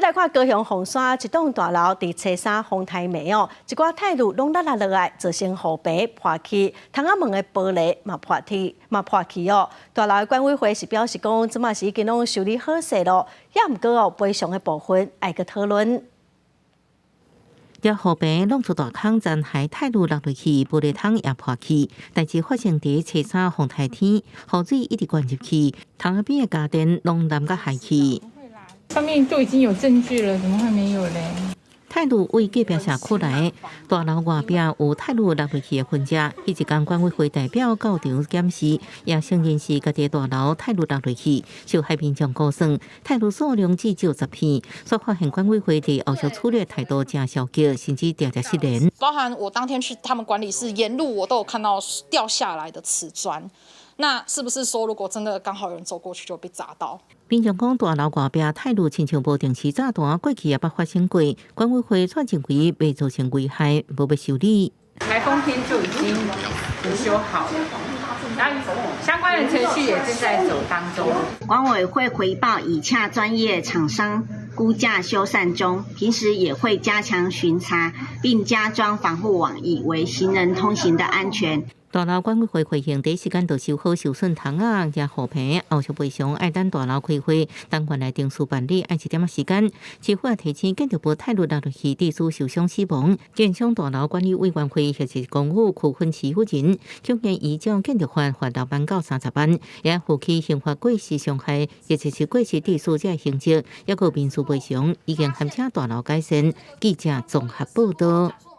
來看高雄鳳山一棟大樓佇初三風颱暝哦，一寡泰滷攏落落落來，造成雨棚破去，窗仔門的玻璃嘛破去嘛破去哦。大樓的管委會是表示講，這馬是已經攏修理好勢咯，也毋過哦賠償的部分愛閣討論。這雨棚弄出大空，殘骸泰滷落落去，玻璃窗也破去。代誌發生佇初三風颱天，雨水一直灌入去，窗仔邊的家電攏淋甲害去。上面都已經有證據了，怎麼會沒有嘞？泰滷對隔壁社區來，大樓外壁有泰滷落落去的痕跡。彼一工管委會代表到場檢視，也承認是家己大樓泰滷落落去。受害民眾估算，泰滷數量至少10片，煞發現管委會佇後續處理態度誠消極，甚至定定失聯。包含我當天去他們管理室，沿路我都有看到掉下來的瓷磚。那是不是說，如果真的剛好有人走過去，就被砸到？民眾講，大樓外壁泰滷親像無定時炸彈，過去也捌發生過，管委會卻認為未造成危害，無欲修理。颱風天就已經補修好了，然後相關的程序也正在走當中。管委會回報已洽專業廠商估價修繕中，平時也會加強巡查，並加裝防護網，以維行人通行的安全。大樓管委會回應，第一時間就修好受損窗仔佮雨棚，後續賠償愛等大樓開會，等原來程序辦理愛一點仔時間。市府也提醒建築物泰滷落落去，致使受傷死亡，建商大樓管理委員會或是公有區分持有人，強制依照建築法罰6萬到30萬，也負起刑法過失傷害，或者是過失致死這刑責，抑閣民事賠償，已經函請大樓改善。記者綜合報道。